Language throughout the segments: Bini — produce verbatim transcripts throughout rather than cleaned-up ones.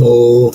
Oh.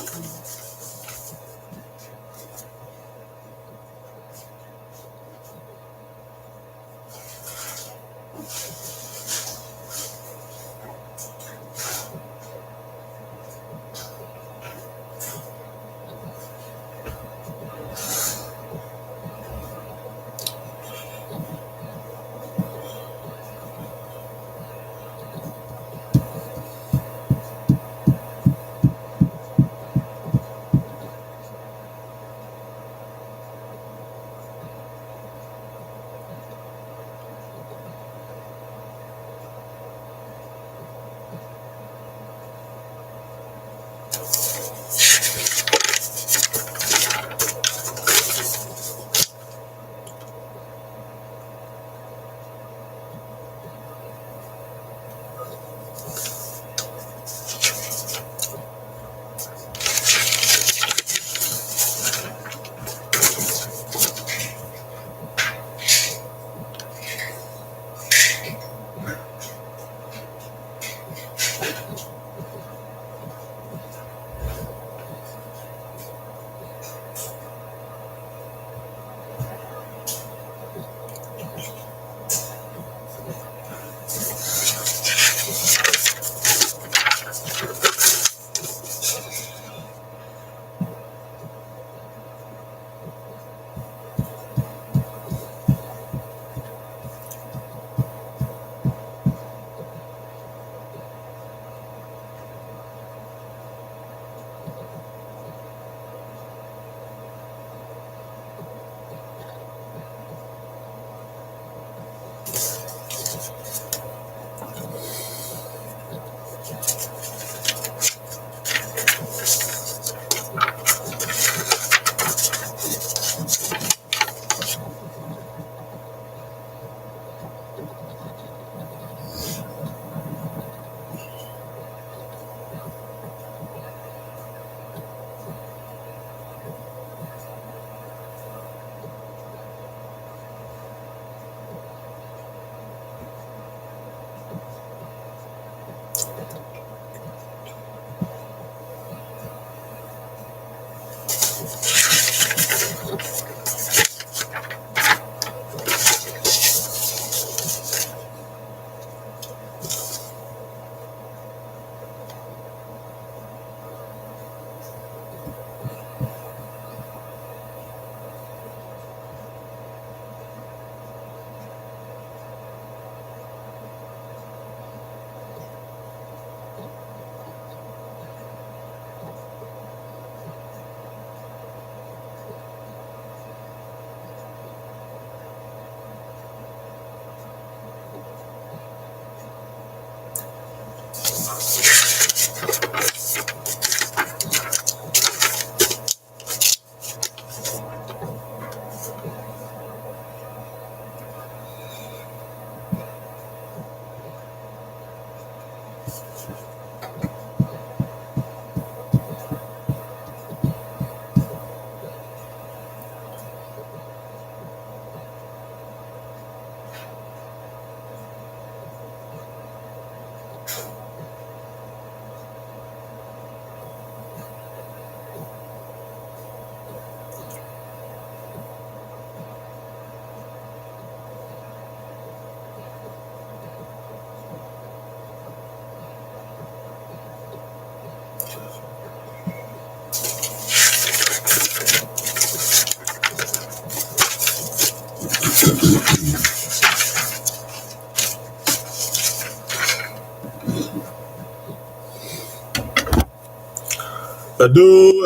Ẹdo,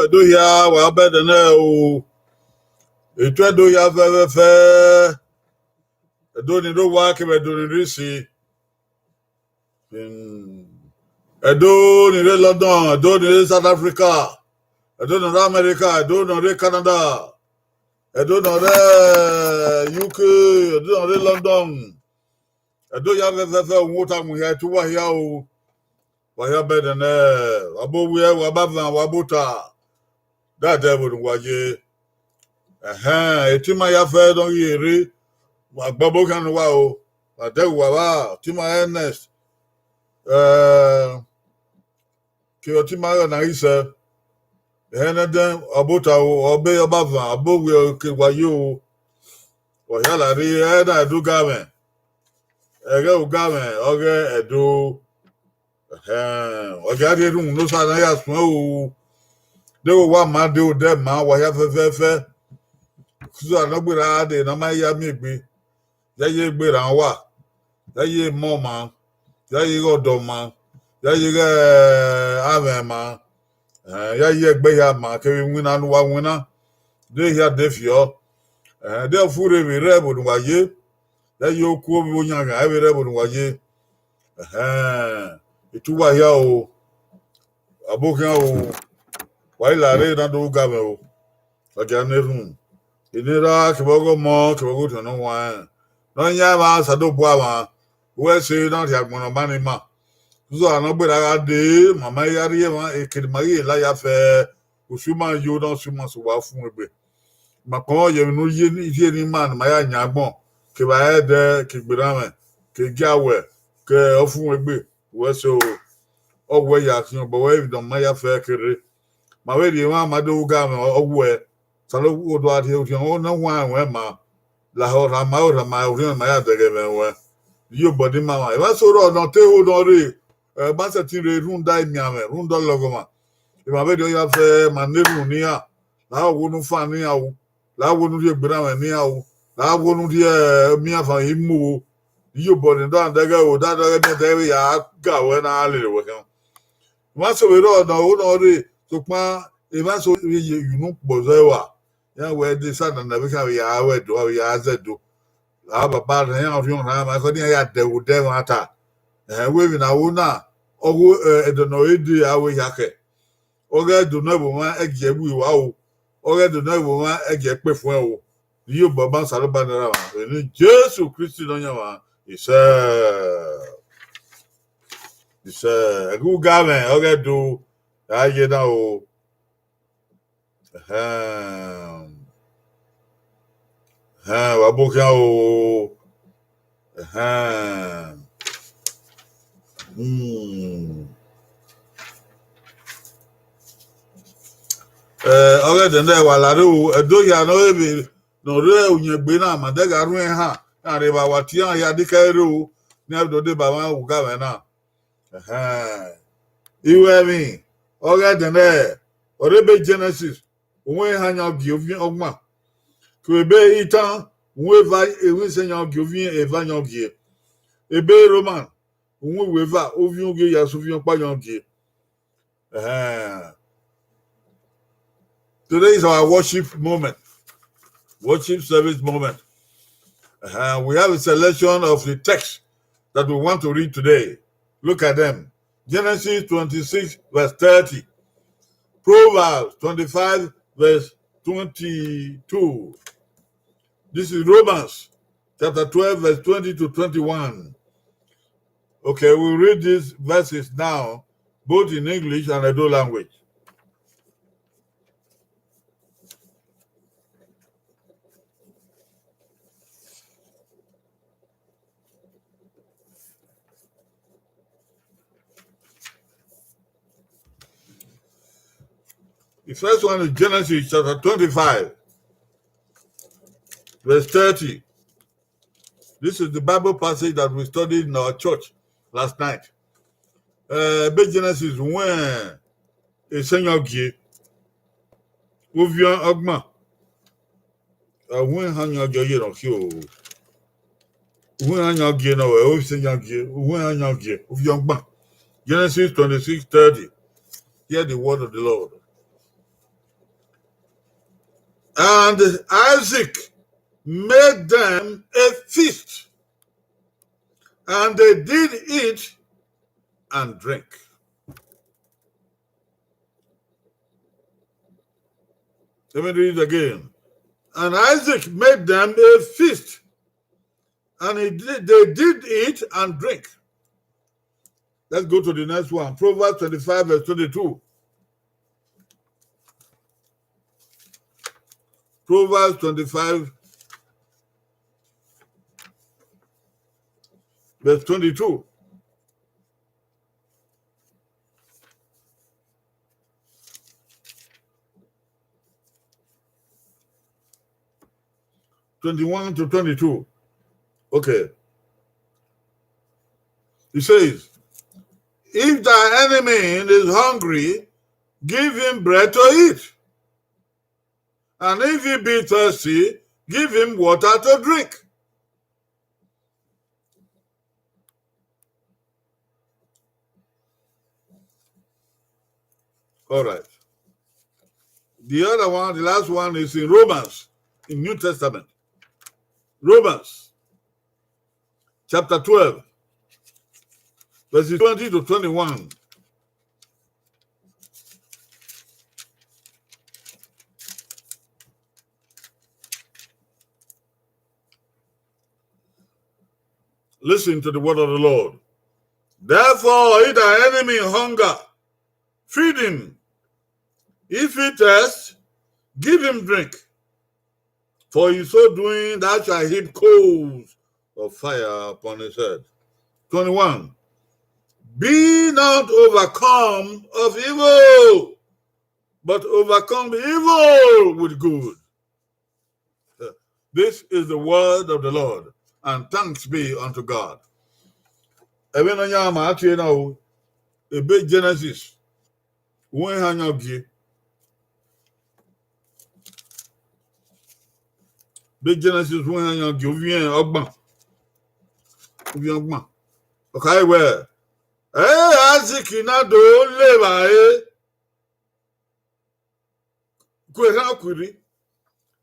Ẹdo hia, wa bẹdẹ nẹ o. Etu Ẹdo hia fẹfẹfẹ. Ẹdo ni rre owa kevbe Ẹdo ni rre isi. Hmm. Ẹdo ni rre London, Ẹdo ni rre South Africa, Ẹdo ni rre America, Ẹdo ni rre Canada, Ẹdo ni rre U K, Ẹdo ni rre London. Ẹdo hia fẹfẹfẹ, uhunmwu ota mu hia, etu uwa hia o. Wa hia bẹdẹ nẹ, wa bo wiẹ, wa ba van, wa bo ta. Dadẹ vbe ne uwa ye. Ẹhẹn, etima ya fẹ ne ọ ghi rre, wa gba obọ khian ne uwa o. Wa dẹ uwa vba, etima Ernest, eh, ke etima rẹ na ghi sẹ. Ẹhẹn, nẹdẹn, ọ bọ ota o, ọ be ọba van, ọ bọ wiẹ ke wa ye o. Ọ hia la rre, ẹ na Ẹdo ga mwẹ. Ẹghẹ u ga mwẹ, ọ ghẹ Ẹdo. Ẹhẹn, ọ gha rhie erhunmwu ne Osa na ya suẹn o. Deghẹ uwa ma de odẹ ma, wa hia fẹfẹfẹ. Usan ne ọ gberra dee ne a ma ya miẹn egbe. Ya ye egbe rran uwa. Ya ye emọ ma. Ya ye ighẹ ọdọ ma. Ya ye ighẹ amwẹ ma. Ẹhẹn, ya ye ẹgbẹ hia ma, kevbe iwinna ne uwa winna. De hia de fiọ. Ẹhẹn, de ọ furre vbe rre ẹvbo ne uwa ye. Ya ye okuo vbe oyan ghan, ẹ vbe rre ẹvbo ne uwa ye. Ẹhẹn, etu uwa hia o, abo khian o, wa i la rre na do ru ga mwẹ o, wa gia ne erhunmwu. Eni erha kevbe ọghe ọmọ kevbe ọghe Orhiọn Ne Ọ Huanrẹn, ne ọ yan emwa Osanobua mwa, uwẹ ẹse ne ọ rhie agbọn ne ọ ma ne ima. Usan ne ọ gberra gha dee, ma ma ya rhie emwa, ekene ma ghi la ya fẹ, usu ma yo ne ọ su ma sẹ uwa fun egbe. Ma kpọnmwẹ ye emwi ne u ye ni, rhie ne ima ne ma ya yan agbọn, kevbe a ẹdẹ, ke egberranmwẹ, ke giawẹ, ke ọfumwegbe, uwẹ ẹse o. Ọ wẹ ya khian, obọ wẹ emwi ne ọ ma ya fẹ ke rre. Ma vbe rhie emwa ma do ru ga mwẹ, ọ wẹ, Osanobua do a rhie Orhiọn Ne Ọ Huanrẹn ruẹn ma, lahọ Orhiọn ma, Orhiọn ma, Orhiọn ma ya dẹghe mwẹ ruẹn. Iyobọ ne ima mwa, emwa eso rrọọ ne ọ te ho ne ọ rre, ẹ ma sẹtin rre rhunmwuda emianmwẹ, rhunmwuda ọlọghọmwa. Emwa vberriọ ya fẹ, ma na erhunmwu ne iran, la wo ne u fan ne iran o, la wo ne u rhie egberranmwẹ ne iran o, la wo ne u rhie, ẹ, miẹn afan imu o. Iyobọ ne da dẹghe o, da dẹghe miẹn dẹghe vbe ya ga wẹ ne a lele wẹ khian. Emwa eso vbe rrọọ ne ọ ho ne ọ rre, sokpan emwa eso vbe ye unu kpọzọ ẹre wa. Iran wẹ de sa nana vbe khian vbe ya ru Ẹdo, vbe ya zẹ Ẹdo. A baba rẹn iran Orhiọn Orhiọn ma, ẹkhọ ne iran ya dẹ vbe odẹ ẹmwata. Ẹhẹn, wẹ emwi ne a ru na, ọghe, ẹ, Ẹdo ne ọ re dee a wẹ hia khẹ. Ọghe Ẹdo ne ẹvbo mwa ẹgiẹ wu iwa o. Ọghe Ẹdo ne ẹvbo mwa ẹgiẹ kpe fuẹn o. Iyobọ ma Osanobua ne erha mwa, vbe eni Jesu Kristi Nọyaẹnmwa, isẹ. Isẹ, ẹghẹ u ga mwẹ, ọghe Ẹdo, a ye na o. Ẹhẹn. Ẹhẹn, wa bo khian o. Ẹhẹn. Hmm. Ẹ, ọghe Ẹdo nẹ wa la rre o, Ẹdo hia ne ọ rre vbe, ne ọ rre uyẹngbe na, ma dẹ gha rhuẹn ehan, iran rre evba wa tie iran hia dikẹ rre o, ne iran do deba mwa uga mwẹ na. Ẹhẹn. Iruẹmwi, ọghe Ẹdo nẹ, ọ rre ebe Genesis, uhunmwu ehan yan gie ovbi ọgbọn. Kevbe ebe Itan, uhunmwu eva, uhunmwu ise yan gie ovbi eva yan gie. Ebe Roman, uhunmwu iweva, ovbi ugie ya sẹ ovbi ọkpa yan gie. Ẹhẹn. Today is our worship moment, worship service moment. Uh, we have a selection of the text that we want to read today. Look at them. Genesis twenty-six, verse thirty. Proverbs twenty-five, verse twenty-two. This is Romans chapter twelve, verse twenty to twenty-one. Okay, we'll read these verses now, both in English and Edo language. The first one is Genesis chapter twenty-five, verse thirty. This is the Bible passage that we studied in our church last night. Uh, ebe Genesis wẹn eseyan gie, ovbi ọgbọn, uhunmwu ehan yan gie, ọ ye ne ọ khin o. Uwẹ iran yan gie nọ, ẹ, ovbi sẹ yan gie, uwẹ iran yan gie, ovbi ọgban. Genesis twenty-six thirty. Hear the word of the Lord. And Isaac made them a feast, and they did eat and drink. Let me read it again. And Isaac made them a feast, and he did, they did eat and drink. Let's go to the next one. Proverbs twenty-five, verse twenty-two. Proverbs twenty-five, verse twenty-two. Twenty-one to twenty-two. Okay. He says, "If thy enemy is hungry, give him bread to eat. And if he be thirsty, give him water to drink." All right. The other one, the last one is in Romans, in New Testament. Romans chapter twelve, verses twenty to twenty-one. Listen to the word of the Lord. "Therefore, if thy enemy hunger, feed him. If he thirst, give him drink. For in so doing, thou shalt heap coals of fire upon his head." Twenty-one. "Be not overcome of evil, but overcome evil with good." This is the word of the Lord, and thanks be unto God. Ẹmwẹ ne ọ yan ma tie na o, ebe Genesis, uwẹ iran yan gie. Ebe Genesis, uwẹ iran yan gie, ovbi ọgban. Ovbi ọgban. Ọ khare wẹẹ, ẹ, Aiziki na do le evbare ku erhan ku irri.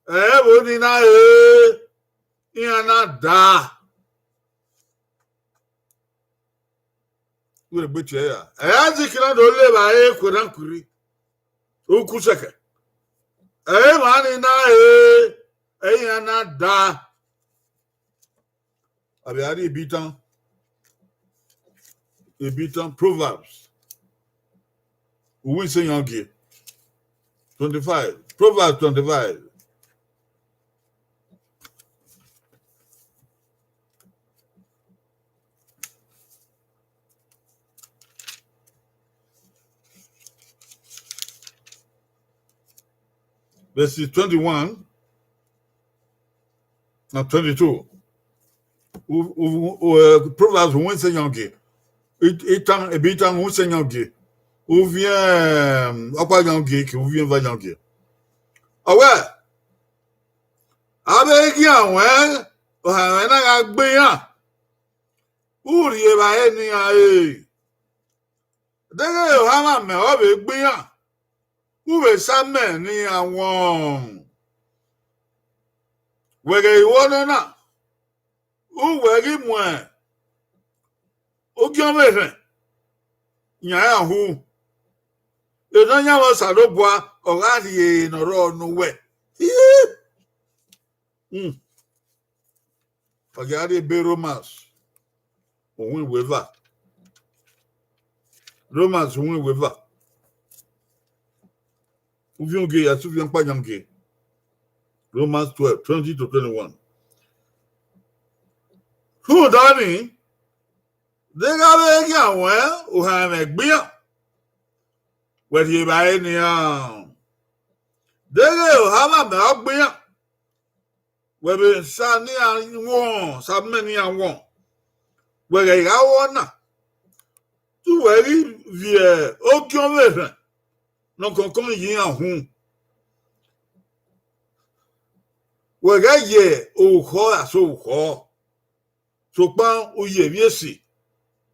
Ẹ, ẹvbo nii na re, iran na daa. Wẹ egbe tie ya. Ẹ, Aiziki na do le evbare ku erhan ku irri. Uku sẹkẹ. Ẹ, emwa nii na re, ẹ, iran na daa. A vbe a rhie ebitan, ebitan Proverbs, uwu isan iran gie, twenty-five, Proverbs twenty-five. Verses twenty-one and twenty-two. U-, u-, u-, eh, Proverbs uwu isan iran gie. It-, itan, ebitan uwu isan iran gie. Uviẹn, em, ọkpa iran gie, ke uviẹn eva iran gie. Ọ wẹẹ, avbe eghian ruẹn, ohan ruẹn na gha gbe iran. U rhie evbare ne iran re. Deghẹ ohanmwẹ amẹ ọ vbe gbe iran, u vbe sa amẹ ne iran wọn. Wẹ ghẹ i wọ nọ na, u wẹ ghi mu ogiọnmwẹ erhẹn yan iran hu. Enọyanmwẹ Osanobua ọ gha rhie ne ọ rrọọ ne uwẹ. Hie! Hmm. Ọ ghi a rhie ebe Romans, uhunmwu iweva. Romans uhunmwu iweva. Uviẹn ogie ya sẹ uviẹn ọkpa iran gie. Romans twelve, twenty to twenty-one. Rhunmwuda ọnii, deghẹ avbe eghian ruẹn, ohan ruẹn gbe iran, wẹ rhie evbare ne iran. Deghẹ ohanmwẹ amẹ ọ gbe iran, wẹ vbe sa ne iran wọn, sa amẹ ne iran wọn. Wẹ ghẹ gha ru ọna, te uwẹ ghi viẹ ogiọnmwẹ erhẹn ne ọkọnkọn ye iran uhunmwu. Wẹ ghẹ ye orukhọ ra sẹ orukhọ. Sokpan u ye emwi esi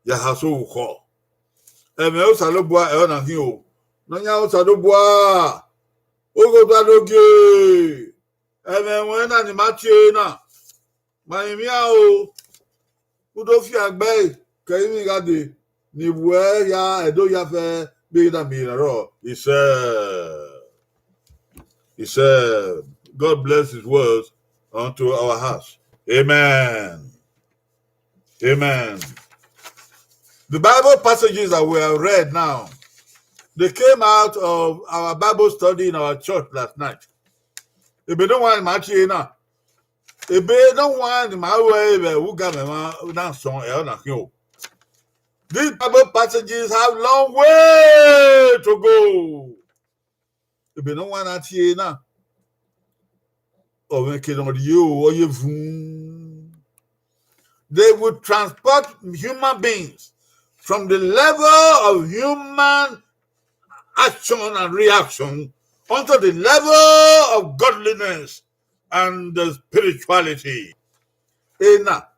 ya ha so vbe orukhọ. Ẹmwẹ Osanobua ẹre ọna khin o. Nọyan Osanobua, oghodua do gie. Ẹmwẹ ruẹn na ne ima tie na, ma rinmwian o, u do fiangbe ẹre, ke ẹrinmwi gha dee, ne ivbi uẹ hia, Ẹdo hia fẹ, vbe na miẹn erha rrọọ. Isẹ, isẹ, God bless his words unto our hearts. Amen. Amen. The Bible passages that we have read now, they came out of our Bible study in our church last night. Ebe ne ọ wan ne ima tie na. Ebe ne ọ wan ne ima ru ẹre vbe ugamwẹ mwa na sọn ẹre ọna khin o. These Bible passages have long way to go. Ebe ne ọ wan na tie na, ọ mwẹ eke ne ọ rhie o, ọ ye vun. They will transport human beings from the level of human action and reaction onto the level of godliness and the spirituality. Ena,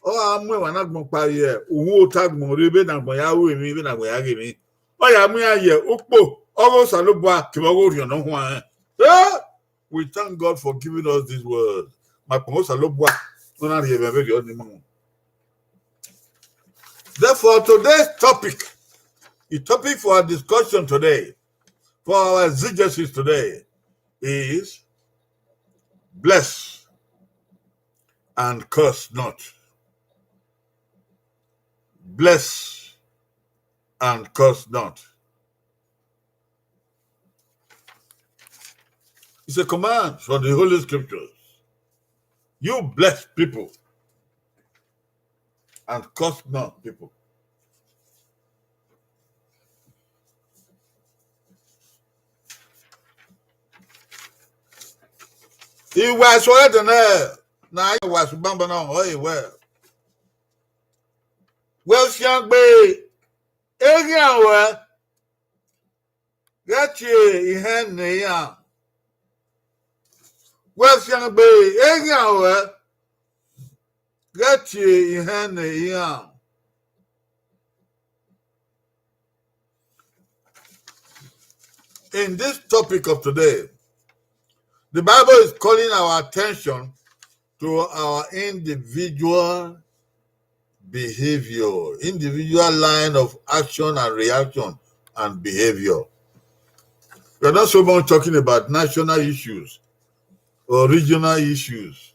ọ gha mu ẹmwẹ ne agbọn kpa ye uwu otọ agbọn rre, vbene agbọn ya ru emwi, vbene agbọn ya ghe emwi. Ọ ya mu iran ye ukpo ọghe Osanobua kevbe ọghe Orhiọn Ne Ọ Huanrẹn. Eh, we thank God for giving us this word. Ma kpọnmwẹ Osanobua ne ọ na rhie mwẹ vberriọ ni ma. Therefore, today's topic, the topic for our discussion today, for our exegesis today, is bless and curse not. Bless and curse not. It's a command from the Holy Scriptures. You bless people and curse not people. Iwa ẹsọhẹ dẹnẹ ne a ya wa sẹ banbanna ọhọ ẹre wẹẹ, wẹ fiangbe eghian ruẹ ghẹ tie ihẹn ne iran. Wẹ fiangbe eghian ruẹ ghẹ tie ihẹn ne iran. In this topic of today, the Bible is calling our attention to our individual behavior, individual line of action and reaction and behavior. We're not so much talking about national issues or regional issues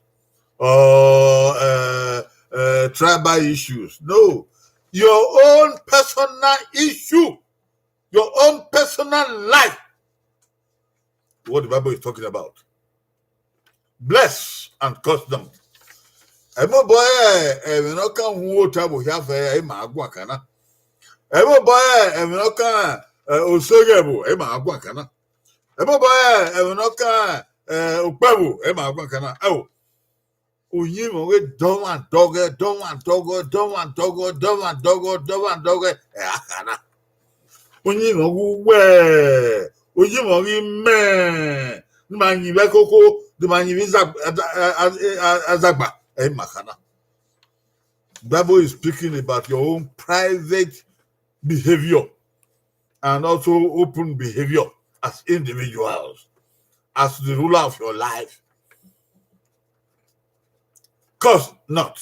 or uh, uh, tribal issues. No, your own personal issue, your own personal life. What the Bible is talking about. Bless and curse them. Ẹmwẹ obọ ẹre ẹmwẹ ne ọ kan hu otọ vbe ohia fẹ, ẹ i ma guan kan na. Ẹmwẹ obọ ẹre ẹmwẹ ne ọ kan, eh, osoghe ẹvbo, ẹ i ma guan kan na. Ẹmwẹ obọ ẹre ẹmwẹ ne ọ kan, eh, okpẹvbo, ẹ i ma guan kan na. Ẹo, uyinmwẹ ọghe dọmwadẹ ọghẹ, dọmwadẹ ọghẹ, dọmwadẹ ọghẹ, dọmwadẹ ọghẹ, dọmwadẹ ọghẹ, ẹ a kha na. Uyinmwẹ ọghe uwẹ, uyinmwẹ ọghe imẹ, ne ima yin vbe koko, ne ima yin vbe iza-, a-, a-, a-, a-, azagba, ẹ i ma kha na. Bible is speaking about your own private behavior and also open behavior as individuals, as the ruler of your life. Curse not,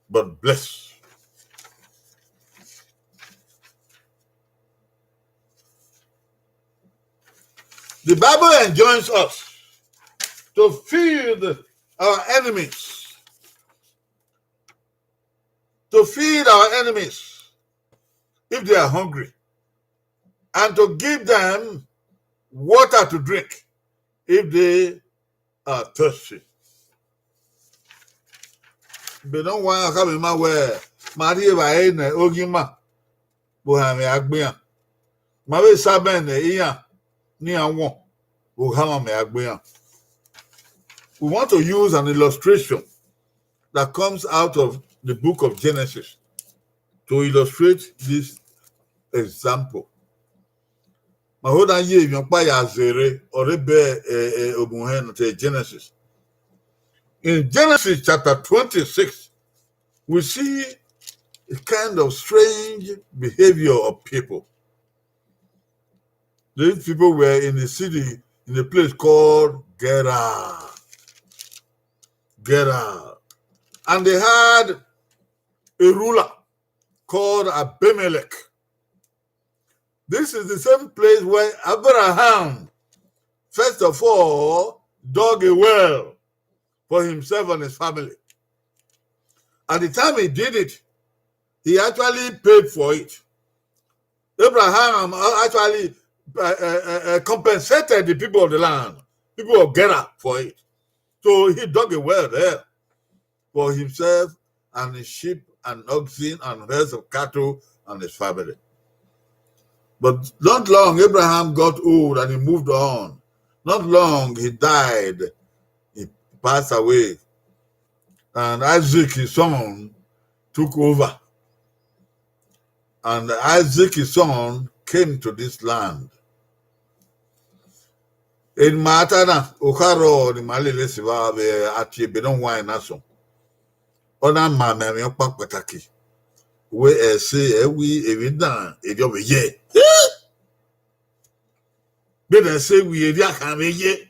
but bless. The Bible enjoins us to feed our enemies, to feed our enemies if they are hungry, and to give them water to drink if they are thirsty. Ebe ne ọ wan, a khama ima wẹẹ, ma rri evbare ne oghi ima vbe ohanmwẹ a gbe iran. Ma vbe sa amẹ ne iran ne iran wọn vbe ohanmwẹ a gbe iran. We want to use an illustration that comes out of the book of Genesis to illustrate this example. Ma ho na ye emwi ọkpa ya zẹre, ọ rre ebe, eh, eh, omuhẹn ne ọ te Genesis. In Genesis chapter twenty-six, we see a kind of strange behavior of people. These people were in the city, in a place called Gerar. Gerar. And they had a ruler called Abimelech. This is the same place where Abraham, first of all, dug a well for himself and his family. At the time he did it, he actually paid for it. Abraham actually uh, uh, uh, compensated the people of the land, people of Gerar, for it. So he dug a well there for himself and his sheep and oxen and herds of cattle and his family. But not long, Abraham got old and he moved on. Not long, he died. He passed away. And Isaac, his son, took over. And Isaac, his son, came to this land. Eni ma ta na, okharọ ne ima lele sivba vbe a tie ebe ne ọ wan na sọn. Ọ na ma mẹ emwi ọkpa kpataki. Wẹ ẹse ẹwi emwi dan erriọ vbe ye. Vbene ẹse wi erriọ akhan vbe ye.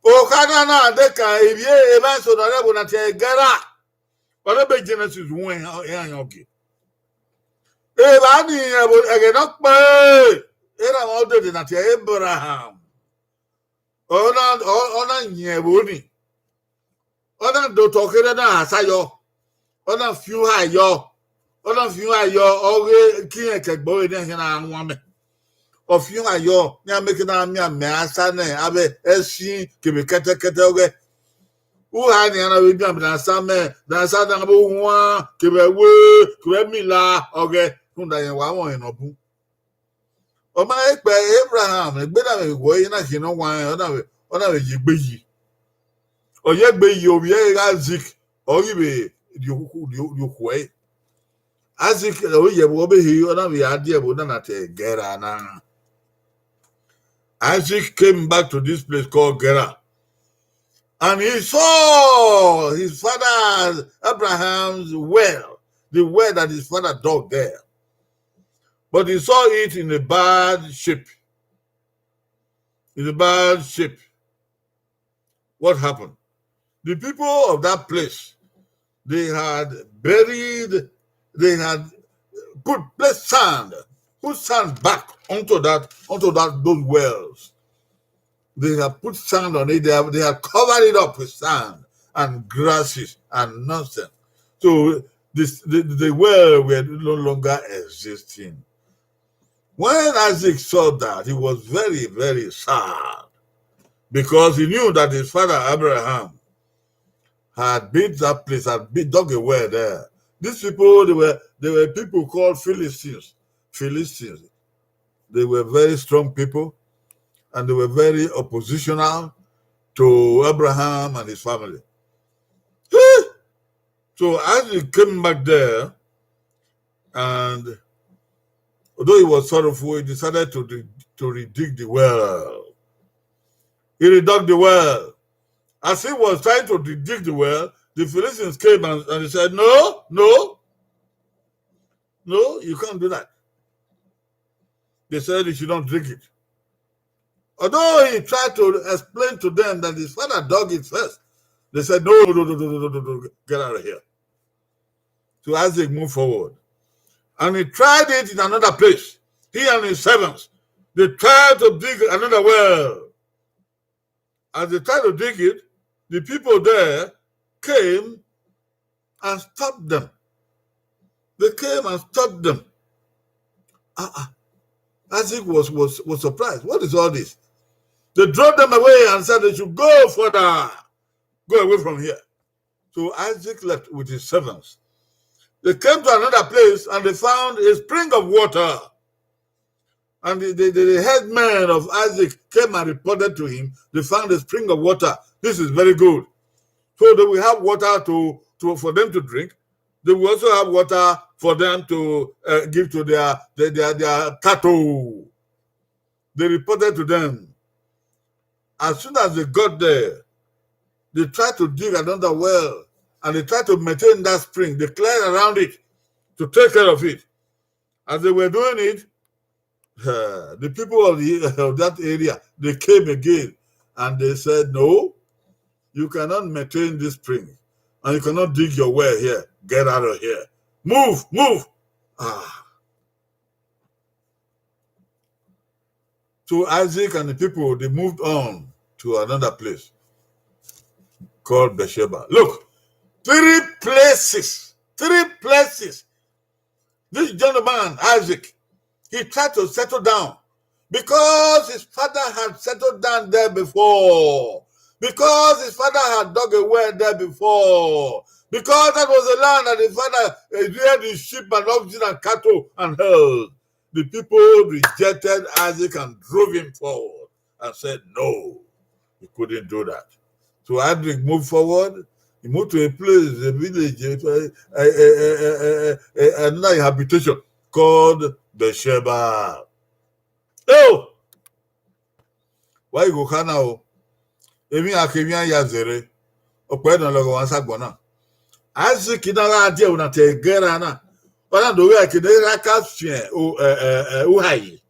Okha na na de ka ivbi emwa eso ne ọ rre ẹvbo na tie Gerar. Ọ rre ebe Genesis wẹn iran yan ogie. Evba ni ẹvbo ẹghẹ ne ọ kpẹre, erha mwẹ odede na tie Abraham. Ọ na, ọ, ọ na yin ẹvbo ni. Ọ na do otọ kherhe na sa yọ. Ọ na fian uha yọ. Ọ na fian uha yọ, ọ ghe ke irẹn ke ẹgbẹe ọre ne ẹhiẹn na wan mẹ. Ọ fian uha yọ, ne a make na miẹn amẹ asa nẹ avbe ẹsin kevbe kẹtẹkẹtẹ ọghẹ. Uha ni a na vbe miẹn amẹ ne asa mẹ, ne asa na vbe ohuan, kevbe ẹwe, kevbe ẹmila ọghẹ, rhunmwuda rẹn wa mwẹ ọnrẹn ne ọ bun. Ọ ma he kpẹ Abraham, egbe na vbe wọ ẹre na khian ne ọ wan rẹn, ọ na vbe, ọ na vbe ye egbe yi. Ọ ye egbe yi, ovbi ẹre gha Isaac, ọ ghi vbe rhie okhu, rhie, rhie okhuo ẹre. Isaac, ọ ye ẹvbo, ọ vbe he, ọ na vbe ya die ẹvbo na na te Gerar na. Isaac came back to this place called Gerar. And he saw his father Abraham's well, the well that his father dug there. But he saw it in a bad shape. In a bad shape. What happened? The people of that place, they had buried, they had put, placed sand, put sand back onto that, onto that, those wells. They have put sand on it. They have, they have covered it up with sand and grasses and nonsense. So this, the, the well were no longer existing. When Isaac saw that, he was very, very sad because he knew that his father Abraham had built that place, had built, dug a well there. These people, they were, they were people called Philistines. Philistines. They were very strong people, and they were very oppositional to Abraham and his family. So Isaac came back there, and although he was sorrowful, he decided to dig, to redig the well. He redug the well. As he was trying to dig the well, the Philistines came and, and he said, "No, no, no, you can't do that." They said he should not dig it. Although he tried to explain to them that his father dug it first, they said, "No, no, no, no, no, no, no, no, get out of here." So Isaac moved forward. And he tried it in another place. He and his servants, they tried to dig another well. As they tried to dig it, the people there came and stopped them. They came and stopped them. Ah, ah. Isaac was, was, was surprised. "What is all this?" They drove them away and said they should go further. "Go away from here." So Isaac left with his servants. They came to another place and they found a spring of water. And the, the, the, the headman of Isaac came and reported to him, "They found a spring of water. This is very good." So they will have water to, to, for them to drink. They will also have water for them to, uh, give to their, their, their, their cattle. They reported to them. As soon as they got there, they tried to dig another well. and they tried to maintain that spring. They cleared around it to take care of it. As they were doing it, uh, the people of the of that area, they came again and they said, "No, you cannot maintain this spring, and you cannot dig your well here. Get out of here. Move, move." Ah. So Isaac and the people, they moved on to another place called Beersheba. Look, three places, three places. This gentleman, Isaac, he tried to settle down because his father had settled down there before, because his father had dug a well there before, because that was a land that his father, eh, reared his sheep and oxen and cattle and herds. The people rejected Isaac and drove him forward and said, "No, you couldn't do that." So Isaac moved forward. He moved to a place, a village, a, a, a, a, a, a, another habitation called Beersheba. Oh! Wa igho kha na o. Emwi a khe emwi a ya zẹrẹ. Ọkpẹ na lọghọ wa sagbọn na. Isaac na gha die ẹvbo na te Gera na. Ọ na do ghe ẹki ne erha ka fian u-, ẹ, ẹ, ẹ, uha yi.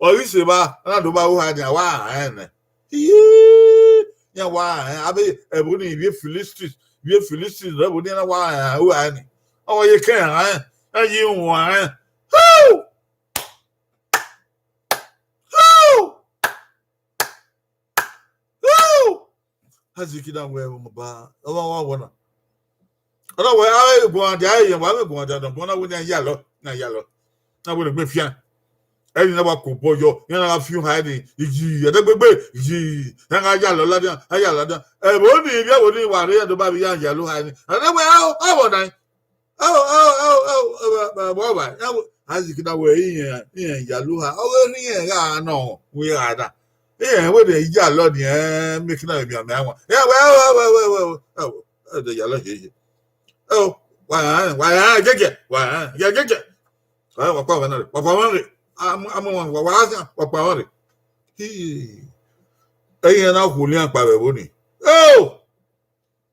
Ọ ghi sẹ evba, ọ na do ba uha ni, a wa rẹn nẹ. Iye, iran wa rẹn, avbe ẹvbo ni ivbi Philistines, ivbi Philistines, ẹvbo ni na wa rẹn uha ni. Ọ ye kẹ rẹn, ẹ ye wan rẹn. Hoo! Hoo! Hoo! Isaac na wẹ, "Ọmọ ba, ọmọ wa wọ na." Ọ na wẹ, "A vbe guan dia, ẹ yẹn, wa vbe guan dia, nọ, bọ na wẹ ne a ya lọ, ne a ya lọ. Na wẹ ne egbe fian." Ẹni na wa kobọ yọ, iran na gha fian uha ni, iyi, ẹdẹgbegbe, iyi, iran gha ya lọ ladian, a ya ladian. Ẹvbo ni, ivbi ẹvbo ni wa rre, ẹdẹ ba vbe iran ya lọ uha ni. Ẹdẹ wẹ, "Ao, ao, na." Ao, ao, ao, ao, ao, ao, ao, ao, ao, Isaac na wẹ, "Iran, iran ya lọ uha, ọ ghe ne iran gha nọ, wẹ gha na. Iran wẹ de ya lọ ni, ẹ, make na vbe mianmian wan." Iran wẹ, "Ao, ao, ao, ao, ao, ao, ao, ẹdẹ ya lọ yeye. Ao, wa rẹn, wa rẹn, gẹgẹ, wa rẹn, gẹgẹ." Wa, wa kpa mwẹ na rre, wa kpa mwẹ rre. Amọ, amọ, wa, wa, wa kpa mwẹ rre. Hii. Ẹi na khulian kpa vbe ẹvbo ni. Ao!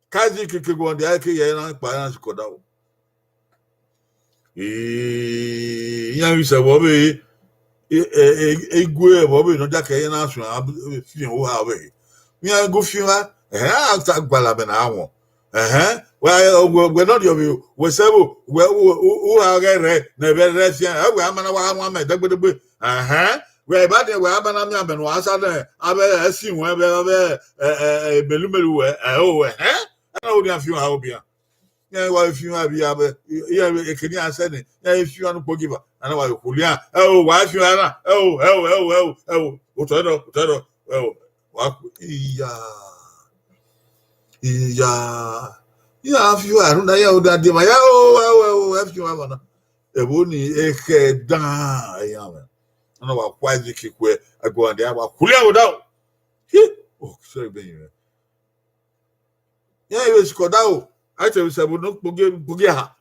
Ka Isaac ke guan dia, ke ya na kpa, iran sikẹ odaro. Ee, iran vbe sẹ vbe ọvbehe, e, e, e, igue vbe ọvbehe ne ọ diake iran na suẹn, a fian uha ọvbehe. Iran gu fian uha, ẹhẹn, a ta gualọ amẹ na wọn. Ẹhẹn, wẹ, wẹ, wẹ ne ọ rhiọvbe, wẹ sẹ vbo, wẹ, wẹ, u-, uha ghẹ rrẹẹ, ne ẹvbo rrẹẹ fian, ẹ wẹ a ma na wa wan amẹ dẹgbedẹgbe. Ẹhẹn, wẹ eba diẹ, wẹ a ma na miẹn amẹ ne uwa sa nẹ, avbe ẹsi wẹ, avbe, avbe, ẹ, ẹ, ẹ, melu melu wẹ, ẹ, o, ẹhẹn, ẹ na wo nian fian uha obian. Iran wa fian uha vbe ya vbe, iran eke ne iran sẹ nẹ, iran fian uha ne ukpogieva, a na wa khulian. Ẹ o, wa fian uha na, ẹ o, ẹ o, ẹ o, ẹ o, ẹ o, otọ ẹdọ, otọ ẹdọ, ẹ o, wa khu-, iya, iya, iran fian uha rhunmwuda iran odẹ adiẹmwa, ya o, ẹ o, ẹ o, ẹ fian uha na. Ẹvbo ni, ekhẹ dan, iran mwẹ. A na wa khuẹ Isaac khuẹ, agbọn dia wa khulian vbe odaro. Hi, o, sẹ egbe yin mwẹ. Iran vbe sikẹ odaro, a i te vbe sẹ ẹvbo ne ukpogiẹ, ukpogiẹ ha.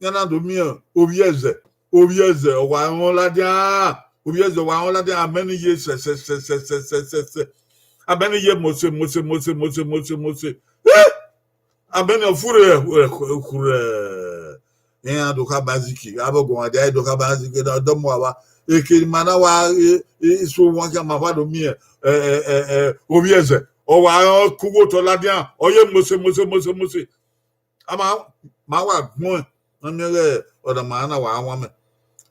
Iran na do miẹn ovbi ẹzẹ, ovbi ẹzẹ, ọ wa rẹn ladian, ovbi ẹzẹ, ọ wa rẹn ladian, amẹ ni ye sẹ, sẹ, sẹ, sẹ, sẹ, sẹ, sẹ, sẹ. Amẹ ni ye mose, mose, mose, mose, mose, mose. Eh! Amẹ ni ọ furre, eh, khure. Iran do kha ba Isaac, avbe ọguọmwadia do kha ba Isaac, da ọdọ mu ava. Eke ma na wa, e, e, so wan khian ma va do miẹn, ẹ, ẹ, ẹ, ẹ, ovbi ẹzẹ. Ọ wa rẹn ku vbe otọ ladian, ọ ye mose, mose, mose, mose. A ma, ma wa gbẹn, na miẹn ighẹ ọdama na wa wan mẹ.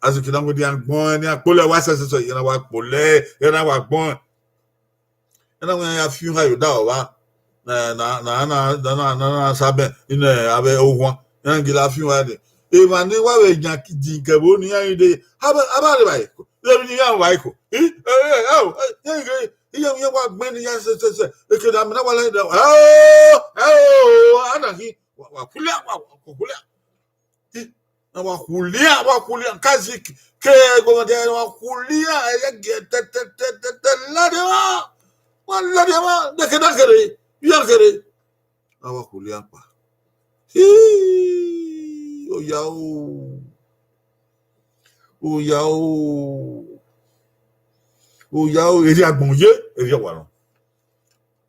Isaac na wẹ dia gbẹn, ne iran kpolẹ wa sẹsẹsẹ, iran wa kpolẹ, iran wa gbẹn. Ena wẹ iran ya fian uha ye odaro vba, na, na, na, na sabẹ, ine avbe ohuan, iran gele fian uha dee. Emwa ne wa vbe yan din ke ẹvbo ni, iran ghi dee, a ba, a ba rre evbare ko, rẹn emwi ne iran vba ko. I, ẹ, ẹ, ẹ, o, ẹ, iran ghi, iran, iran wa gbẹn ne iran sẹsẹsẹ, eke ne amẹ na wa la da, ẹ o, ẹ o, a na ghi, wa, wa khulia, wa, wa khulia. I, na wa khulia, wa khulia, ka Isaac ke ẹguọmwadia, wa khulia, ẹ, ẹ, gie, tẹ, tẹ, tẹ, tẹ, tẹ, ladian, wa ladian, dẹkẹ, dẹkẹ re, iran kere. A wa khulia kpa. Hii, oya o. Oya o. Oya o, erriọ agbọn ye, erriọ ọwarọ.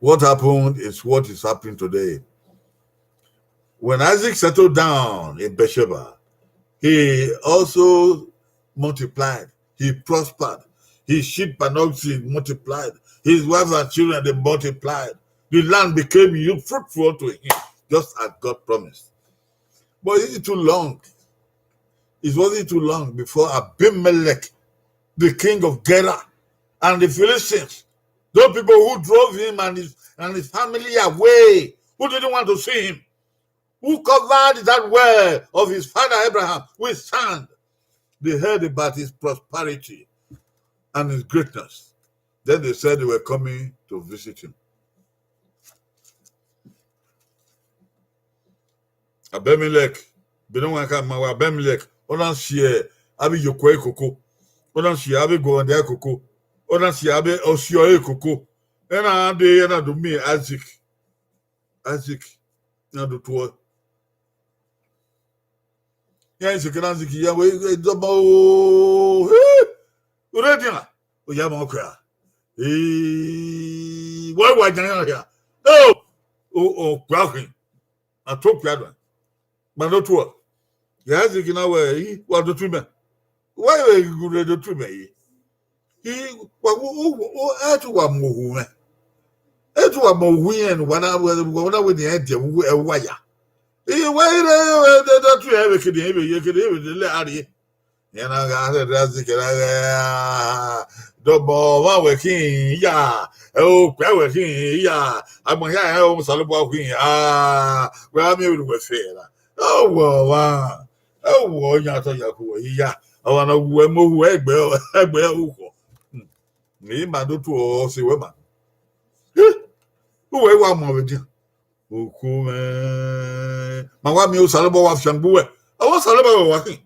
What happened is what is happening today. When Isaac settled down in Beersheba, he also multiplied. He prospered. His sheep and oxen multiplied. His wife and children, they multiplied. The land became fruitful unto him, just as God promised. But is it too long? It wasn't too long before Abimelech, the king of Gerar, and the Philistines, those people who drove him and his, and his family away, who didn't want to see him, who covered that well of his father Abraham with sand, they heard about his prosperity and his greatness. Then they said they were coming to visit him. Abimelech, bene wa ka ma wẹ Abimelech, ọ na si avbe iyokua koko, ọ na si avbe guọghọda koko, ọ na si avbe ọsiọre koko. Ena dee, ena do miẹn Isaac. Isaac na do tuẹ. Iran Isaac na Isaac ya wẹ, "Dọmọ o, he, u rre dian, ọ ya mwẹ okra. Ee, wa wa jan iran hia. O, o, okpia khin, a to okpia dua. Gba ne ọ tuẹ." Ya Isaac na wẹ, "I, wa do tu mẹ. Wa vbe ghi rre do tu mẹ ye. I, wa, u, u, u, ẹ tu wa mu ohu mwẹ. Ẹ tu wa mu ohu irẹn ne uwa na, uwa na wẹ ne irẹn diẹ vbe uwa ya. I, wa i rre, ẹ, do, do tu irẹn vbe kede irẹn vbe ye, kede irẹn vbe lele a rrie. Iran na gha rhẹrhẹ Aiziki na ghẹ, dọbọ ọmwa wẹ khin ya, okpia wẹ khin ya, agbọn hia rẹn Osanobua khin, wẹ gha miẹn vbene uwẹ fẹ ra. Ọ wẹ ọmwa, ọ wẹ ọyan tọ ya ku wẹ iya, ọmwa ne ọ wu ẹmwẹ ohu ẹgbẹ, ẹgbẹ ukhọ. Ne ima do tuẹ ọse wẹ ma. Uwẹ wa mu vbe dia. Uku mwẹ. Ma wa miẹn Osanobua wa fiangbe uwẹ. Ọ wa Osanobua wẹ wa khin.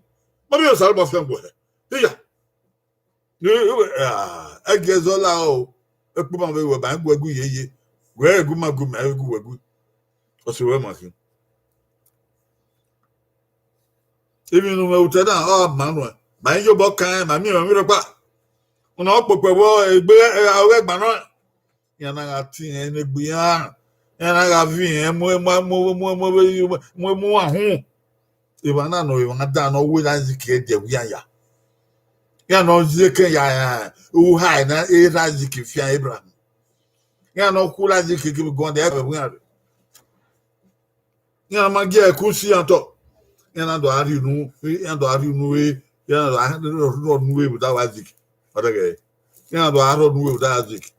Ma miẹn Osanobua fiangbe uwẹ. Iya. Ẹgiẹ zọ la o. Ekpuma vbe wẹ ba gu ẹgu yeye. Wẹ gu ma gu mẹ gu wẹ gu. Ọse wẹ ma khin. Emwi ne u mwẹ otọ na, ọ ma nuẹn. Ma i yobọ kan, ma miẹn emwi rhọkpa. Una ọkpokpẹ vbọ egbe ọghẹgban nọ. Iran na gha tie irẹn ne egbe iran, iran na gha viọ irẹn mu, mu, mu, mu, mu, mu, mu, mu ahun. Evba na nọ, evba dan ne ọ wẹ Aiziki ẹdẹ wian ya. Iran ne ọ ye ekẹn ya, uha na erha Aiziki fian Ebraham. Iran ne ọ khu Aiziki kevbe guan de ẹvbo iran rre. Iran ma gie ẹku si iran otọ. Iran na do a rhie unu, iran do a rhie unu re, iran na do a rhọ unu re vbe odaro Aiziki. Ọ dẹghẹ, iran na do a rhọ unu re vbe odaro Aiziki.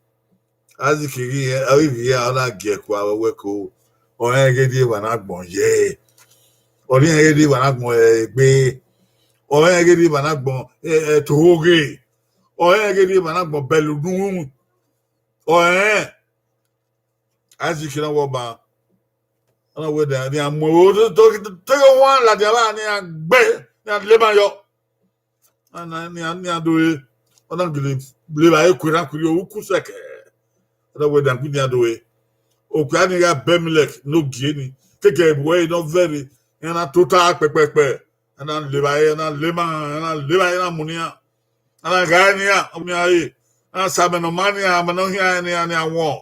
Aiziki ghi, ọ ghi rhie iran, ọ na gie ẹku aro wẹ ko, ọ rẹn ghe rhie evba na agbọn ye. Ọ rẹn ghe rhie evba na agbọn egbe. Ọ rẹn ghe rhie evba na agbọn, eh, eh, tohoghe. Ọ rẹn ghe rhie evba na agbọn bẹlẹ unu. Ọ rẹn. Aiziki na wẹ ọba. Ọ na wẹ de, iran mu ẹvbo te, te, te, te wan ladian vba ne iran gbe, ne iran lema yọ. Ana, ne iran, ne iran do re, ọ na gele levba ẹre ku erhan ku rrie uku sẹkẹ. Ọ na wẹ de, iran gbe iran do re. Okpia ni gha bẹ Abimelek ne ogie ni, keke ẹvbo ẹre ne ọ vẹ rre, iran na tota kpẹkpẹkpẹ. Iran na levba ẹre, iran na lema, iran na levba ẹre, iran mu ne iran. Iran na gha ne iran, ọ mu iran re. Iran sa amẹ ne ọ ma ne iran, amẹ ne ọ hian ne iran, ne iran wọn.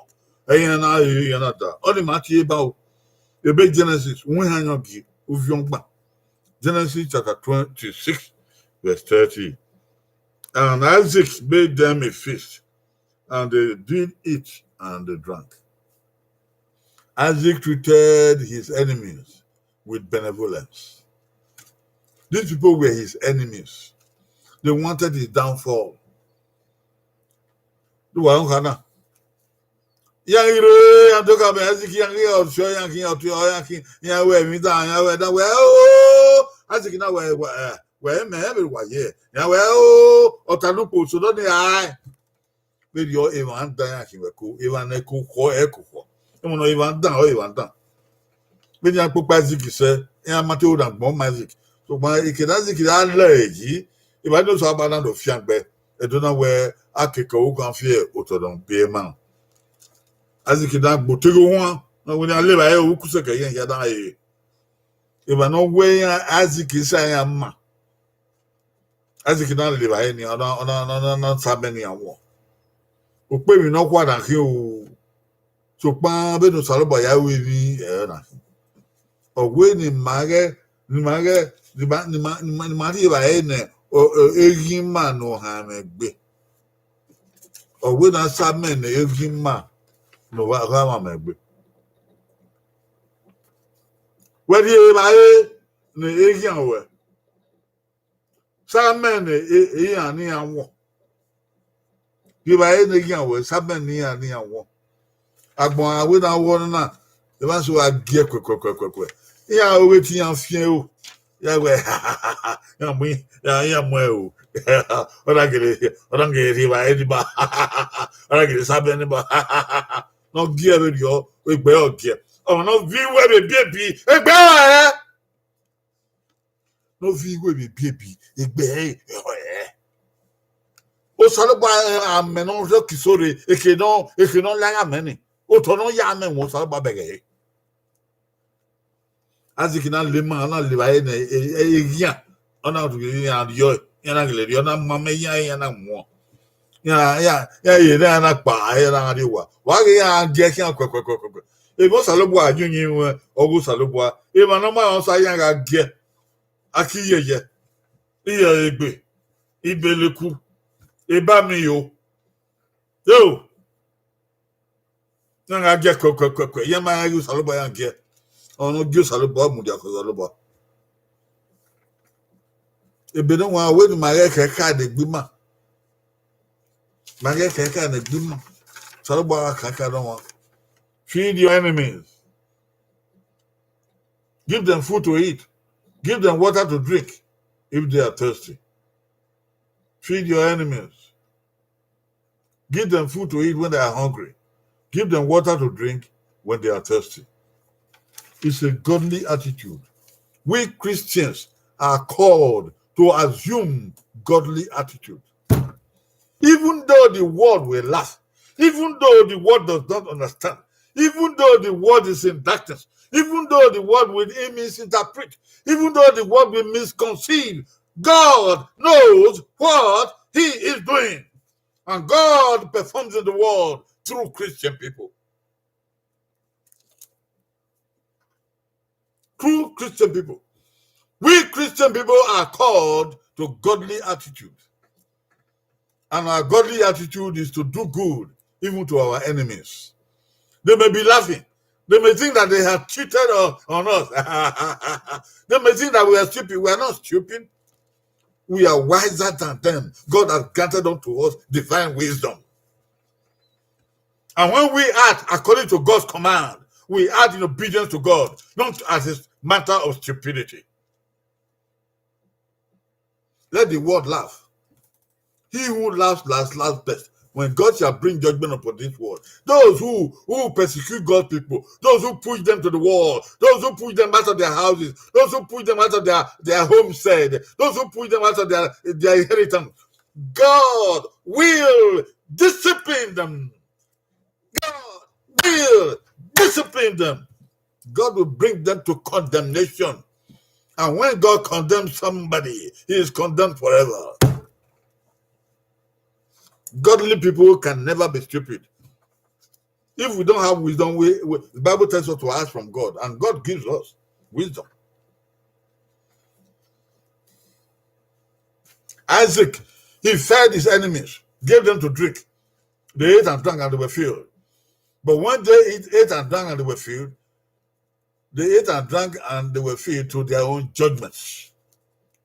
Ẹi iran na re, iran na da. Ọnii ma tie ba o. Ebe Genesis, uhẹn iran yọ gie, uviọn ọgban. Genesis chapter twenty-six, verse thirty. And Isaac made them a feast, and they did eat and they drank. Isaac treated his enemies with benevolence. These people were his enemies. They wanted his downfall. Do wa hana? Iran ghi rre, iran do ka mẹ Isaac, iran ghi ọtiọ, iran ghi ọtiọ, iran ghi, iran wẹ emwi dan, iran wẹ dan, wẹ o, Isaac na wẹ, wẹ, wẹ mẹ, mẹ wa ye. Iran wẹ o, ọta ne ukpo so dọ ni ae. Vberriọ emwa dan iran khin vbe ẹko, emwa ne ẹko khọ, ẹko khọ. Emwi ne emwa dan, ọ emwa dan. Vbene iran kpokpo Isaac sẹ, iran ma te ro ne agbọn ma Isaac. Sokpan eke ne Isaac gha lẹ yi, emwa ne Osanobua na do fiangbe, Ẹdo na wẹ a keke ọvbokhan fi otọ nọ biẹ ma. Isaac na gbe oteghe ohuan, na wẹ ne a levba ẹre uku sẹkẹ yẹn hia dan re. Emwa ne ọ wẹ iran Isaac sa iran ma. Isaac na levba ẹre ni, ọ na, ọ na, ọ na, ọ na, ọ na sa amẹ ne iran wọn. Ukpemwi nọkhua na khin o, sokpan vbene Osanobua ya ru emwi ẹre na khin. Ọ wẹ ne ima ghẹ, ne ima ghẹ, ne ima, ne ima, ne ima, ne ima rhie evbare ne ọ, ọ, eghian ima ne ọ han mwẹ egbe. Ọ wẹ ne a sa amẹ ne eghian ima ne ọ gha, gha mwẹ egbe. Wẹ rhie evbare ne eghian ruẹ. Sa amẹ ne e, iran ne iran wọn. Rhie evbare ne eghian ruẹ, sa amẹ ne iran ne iran wọn. Agbọn a wẹ ne a wọ ọna na, emwa eso gha gie kuẹkuẹkuẹkuẹ. Iran ọghe te iran fian ro. Iran wẹ, iran mu, iran, iran mu ẹre o. Ọ na gele, ọ na gele rhie evbare ni ba. Ọ na gele sa amẹ ni ba. Ne ọ gie vberriọ, egbe ọ gie. Ọmwa ne ọ viọ iwe vbe ebiebi, egbe ọ rẹn. Ne ọ viọ iwe vbe ebiebi, egbe ẹre ọ rẹn. Osanobua, eh, amẹ ne ọ rhie okiso rre, eke ne ọ, eke ne ọ la gha mẹ ni. Otọ ne ọ ya amẹ wọn Osanobua bẹghe ẹre. Isaac na lema, ọ na levbare ne, e, e, eghian. Ọ na rhie iran rriọ, iran na gele rriọ, ọ na ma amẹ iran, iran na muọn. Iran, iran, iran ye ne iran na kpa, iran na rrie owa. Wa ghe iran gie khian kuẹkuẹkuẹkuẹ. Emwi Osanobua yunyin mwẹ, ọghe Osanobua. Emwa ne ọ ma rẹn osa iran gha gie. Aki yẹyẹ. Iyẹ egbe. Ibeleku. Eba mi yo. Yo. Iran gha gie kuẹkuẹkuẹkuẹ. Iran ma rẹn ghe Osanobua iran gie. Ọ ne ọ gie Osanobua, ọ mudia ke Osanobua. Ebe ne wa wẹ ne ima ghẹ khẹka ne egbe ima. Ma ghẹ khẹka ne egbe ima. Osanobua gha khẹka ne wa. Feed your enemies. Give them food to eat. Give them water to drink if they are thirsty. Feed your enemies. Give them food to eat when they are hungry. Give them water to drink when they are thirsty. It's a godly attitude. We Christians are called to assume godly attitude. Even though the world will laugh, even though the world does not understand, even though the world is in darkness, even though the world will misinterpret, even though the world will misconceive, God knows what he is doing. And God performs in the world through Christian people. True Christian people. We Christian people are called to godly attitude. And our godly attitude is to do good, even to our enemies. They may be laughing. They may think that they have cheated on, on us. They may think that we are stupid. We are not stupid. We are wiser than them. God has granted unto us divine wisdom. And when we act according to God's command, we act in obedience to God, not as a matter of stupidity. Let the world laugh. He who laughs last, laughs best. When God shall bring judgment upon this world, those who, who persecute God's people, those who push them to the wall, those who push them out of their houses, those who push them out of their, their homestead, those who push them out of their, their inheritance, God will discipline them. God will discipline them. God will bring them to condemnation. And when God condemns somebody, he is condemned forever. Godly people can never be stupid. If we don't have wisdom, we, we, the Bible tells us to ask from God, and God gives us wisdom. Isaac, he fed his enemies, gave them to drink. They ate and drank and they were filled. But when they eat, ate and drank and they were filled, they ate and drank and they were filled to their own judgments.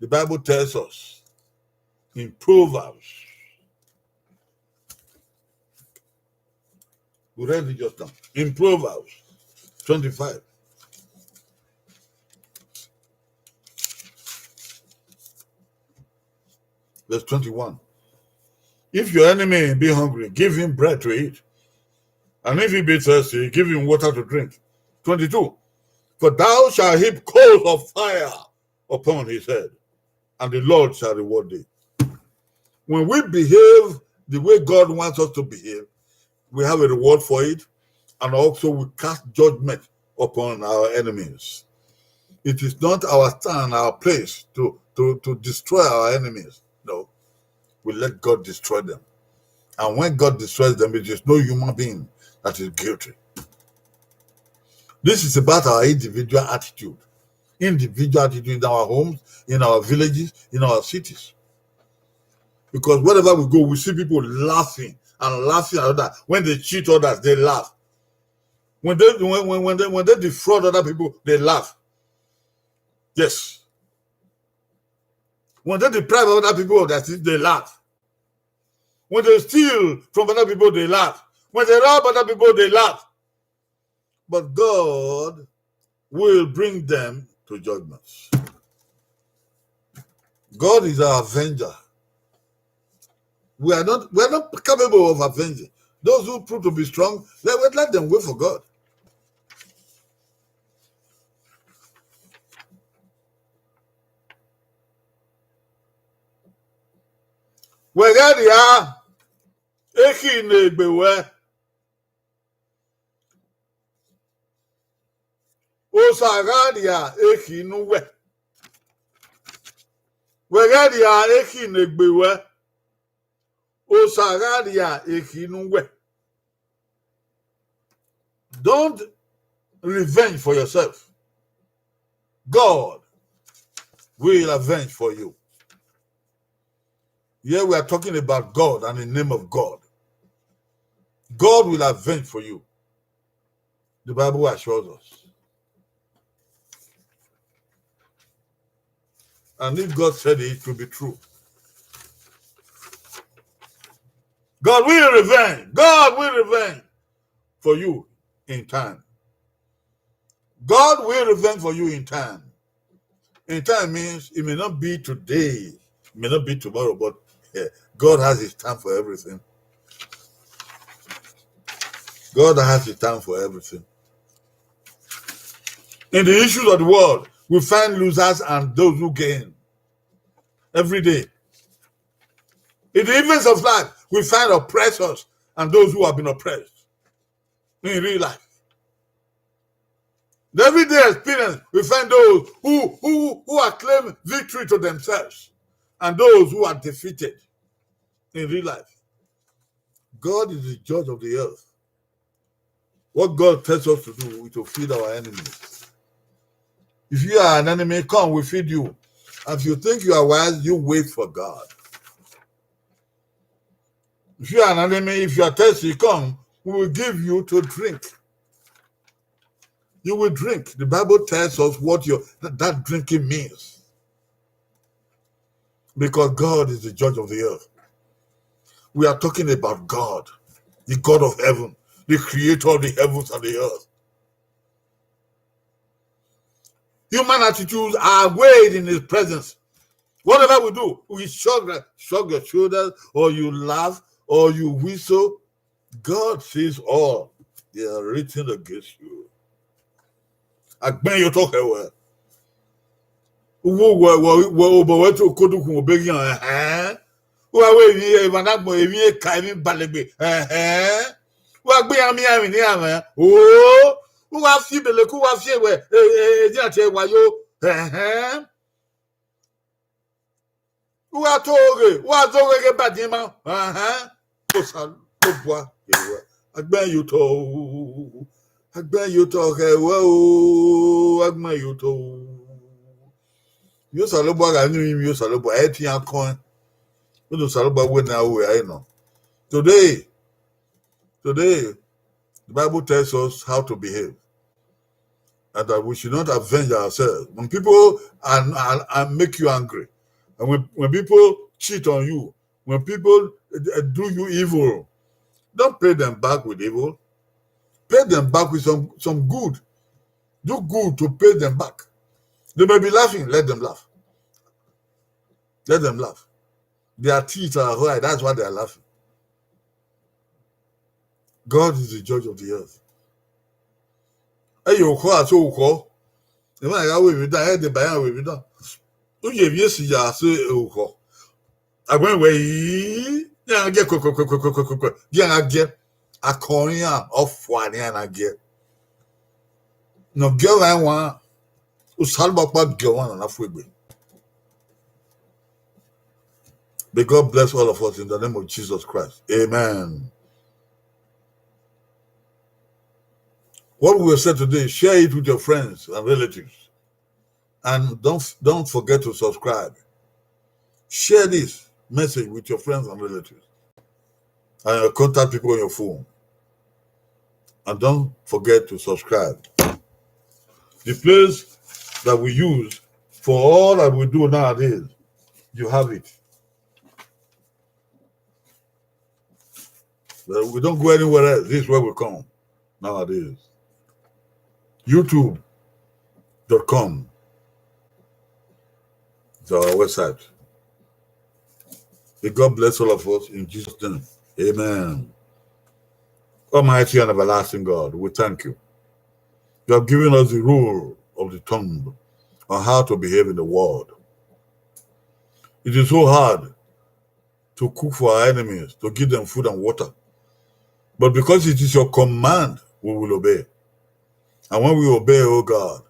The Bible tells us in Proverbs, we read it just now, in Proverbs twenty-five, verse twenty-one. If your enemy be hungry, give him bread to eat. And if he be thirsty, give him water to drink. Twenty-two. For thou shalt heap coals of fire upon his head, and the Lord shall reward thee. When we behave the way God wants us to behave, we have a reward for it, and also we cast judgment upon our enemies. It is not our stand, our place to, to, to destroy our enemies. No. We let God destroy them. And when God destroys them, it is no human being that is guilty. This is about our individual attitude. Individual attitude in our homes, in our villages, in our cities. Because wherever we go, we see people laughing and laughing at others. When they cheat others, they laugh. When they, when, when, when they, when they defraud other people, they laugh. Yes. When they deprive other people of their things, they laugh. When they steal from other people, they laugh. When they rob other people, they laugh. But God will bring them to judgment. God is our avenger. We are not, we are not capable of avenging. Those who prove to be strong, let, let them wait for God. Wẹ ghẹ rhia ekhi ne egbe wẹ, Osa gha rhia ekhi ne uwẹ. Wẹ ghẹ rhia ekhi ne egbe wẹ, Osa gha rhia ekhi ne uwẹ. Don't revenge for yourself. God will avenge for you. Here we are talking about God and the name of God. God will avenge for you. The Bible assures us. And if God said it, it will be true. God will revenge. God will revenge for you in time. God will revenge for you in time. In time means it may not be today, it may not be tomorrow, but eh, God has his time for everything. God has his time for everything. In the issues of the world, we find losers and those who gain every day. In the events of life, we find oppressors and those who have been oppressed in real life. In everyday experience, we find those who, who, who are claiming victory to themselves and those who are defeated in real life. God is the judge of the earth. What God tells us to do is to feed our enemies. If you are an enemy, come, we feed you. If you think you are wise, you wait for God. If you are an enemy, if you are thirsty, come, we will give you to drink. You will drink. The Bible tells us what your that, that drinking means. Because God is the judge of the earth. We are talking about God, the God of heaven, the creator of the heavens and the earth. Human attitudes are weighed in his presence. Whatever we do, we shrug, shrug your shoulders, or you laugh, or you whistle. God sees all. They are written against you. Agbẹn ye otọ khẹ wẹ. Uwu wẹ wẹ wẹ obọ wẹ to kodukhun obeghian ẹhẹn. Uwa wẹ emwi emwa na gbọn emwi eka emwi balegbe ẹhẹn. Uwa gbe iran miẹn emwi ne iran mwẹ. Oo. Uwa fi beleke uwa fi ewẹ edian tie wa yo ẹhẹn. Uwa to ghe, uwa zoghe ghe badiẹn ma. Ahan. Osanobua, agbẹn ye otọ o. Agbẹn ye otọ khẹ wẹ o. Agbẹn ye otọ o. Ivbi Osanobua gha yin ivbi Osanobua, ẹ i tian kọẹn. Vbene Osanobua wẹ ne a ru ẹre nọ. Today, today, the Bible tells us how to behave. And that we should not avenge ourselves. When people are, are, are make you angry, and when, when people cheat on you, when people uh, do you evil, don't pay them back with evil. Pay them back with some, some good. Do good to pay them back. They may be laughing, let them laugh. Let them laugh. Their teeth are white, that's why they are laughing. God is the judge of the earth. Ẹ ye okhọ aso okhọ. Emwa gha wẹ emwi dan, ẹ deba iran wẹ emwi dan. U ye emwi esi ya aso okhọ. Agbẹn wẹ ii, iran gie kọkọkọkọkọkọ, gie iran gie. Akọn iran, ọ fua ne iran na gie. Ne ọ gie ọmwa ẹwaẹn, Osanobua ọkpa gie ọmwa ne ọ na fu egbe. May God bless all of us in the name of Jesus Christ. Amen. What we have said today, share it with your friends and relatives. And don't, don't forget to subscribe. Share this message with your friends and relatives and your contact people on your phone. And don't forget to subscribe. The place that we use for all that we do nowadays, you have it. Well, we don't go anywhere else. This is where we come nowadays. YouTube dot com is our website. May God bless all of us in Jesus' name. Amen. Almighty and everlasting God, we thank you. You have given us the rule of the tongue on how to behave in the world. It is so hard to cook for our enemies, to give them food and water. But because it is your command, we will obey. And when we obey, O God,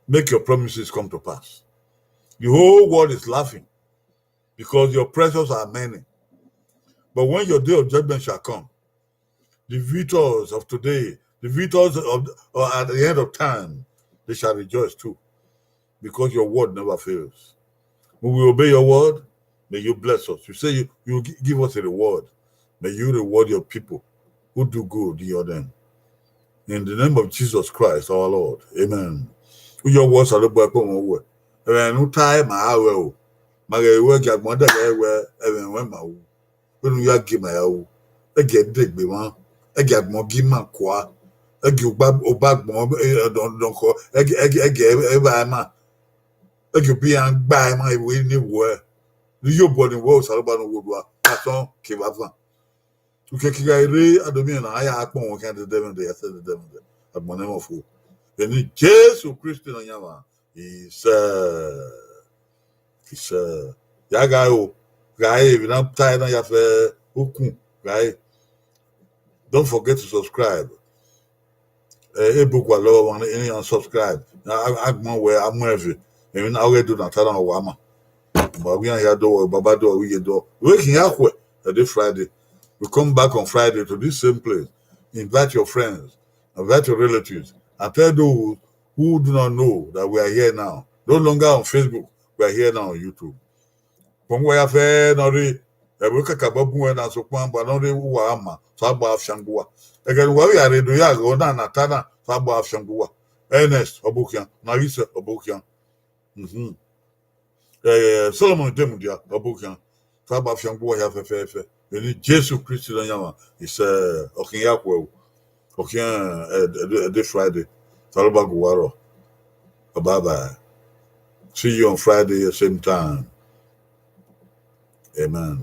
make your promises come to pass. The whole world is laughing because your oppressors are many. But when your day of judgment shall come, the victors of today, the victors of, uh, at the end of time, they shall rejoice too, because your word never fails. When we obey your word, may you bless us. You say you, you gi-, give us a reward. May you reward your people who do good in your name. In the name of Jesus Christ, our Lord. Amen. Who your words are the boy come over. Ẹmwẹ ne u tae ma a ruẹ o. Ma ghẹ ruẹ, gie agbọn dẹghe wẹ ẹmwẹ ruẹ ma ru. Vbene u ya gie ma ya ru. Ẹgie degbe mwa, ẹgie agbọn gie ima kua, ẹgie oba agbọn dọnkọ, ẹgie evba ima, ẹgie obi iran gba ima vbe ne wẹ, ne iyobọ ni wẹ Osanobua ne owa odua, asọn kevbe avan. Ukẹki gha rre, a do miẹn na, a ya kpọnmwẹ khian dẹdẹmwẹdẹ, ya sẹ dẹdẹmwẹdẹ, agbọn nẹ mwẹ fo. Vbene Jesu Kristi Nọyaẹnmwa, isẹ, isẹ. Ya gha ro, gha re, emwi ne a tae na ya fẹ ukun, gha re. Don't forget to subscribe. Ebo gualọ ọmwa ne iran subscribe, agbọn wẹ a mu ẹve, emwi na ọghe do na ta na wa ma. Wa wi iran hia do, wa baba do, wa wi iye do. Vbe khian khuẹ, ẹdẹ Friday. We come back on Friday to this same place. Invite your friends, invite your relatives, and tell those who do not know that we are here now. No longer on Facebook, we are here now on YouTube. Kpọnmwẹ uwa ya fẹ ne ọ rre, ẹvbo kakabọ bun wẹ na, sokpan ba ne ọ rre uwa ma, Osanobua fiangbe uwa. Ẹghẹ ne uwa vbe ya rre do ya ghẹ ọna na ta na, Osanobua fiangbe uwa. Ernest Ọbokhian, na ghi sẹ Ọbokhian. Solomon Demudia Ọbokhian, Osanobua fiangbe uwa hia fẹfẹfẹ. Vbene Jesu Kristi Nọyaẹnmwa, isẹ, ọ khian ya khuẹ o, ọ khian ẹdẹ Friday, Osanobua gu uwa rrọọ. Bye bye. See you on Friday at same time. Amen.